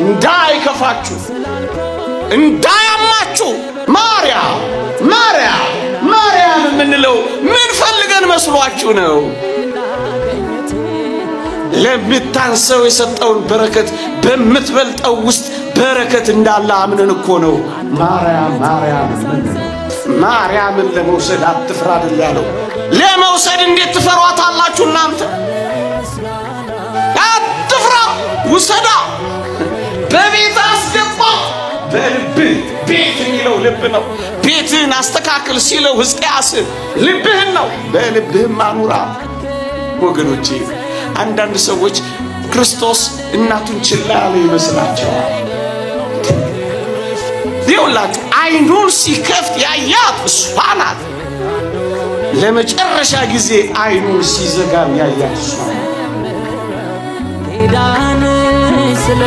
እንዳይከፋችሁ፣ እንዳያማችሁ። ማርያም ማርያም ማርያም የምንለው ምን ፈልገን መስሏችሁ ነው? ለምታንሰው የሰጠውን በረከት በምትበልጠው ውስጥ በረከት እንዳለ አምነን እኮ ነው ማርያም ማርያም የምንለው። ማርያምን ለመውሰድ አትፍራ አይደል ያለው? ለመውሰድ እንዴት ትፈሯታላችሁ እናንተ? አትፍራ፣ ውሰዳ፣ በቤት አስገባ። በልብህ ቤት የሚለው ልብ ነው። ቤትህን አስተካክል ሲለው ሕዝቅያስን ልብህን ነው፣ በልብህም አኑራት። ወገኖቼ፣ አንዳንድ ሰዎች ክርስቶስ እናቱን ችላ ያለ ይመስላቸዋል። ይኸውላችሁ፣ አይኑን ሲከፍት ያያት እሷ ናት። ለመጨረሻ ጊዜ አይኑን ሲዘጋም ያያት እሷ ናት። ኪዳንሽ ስለ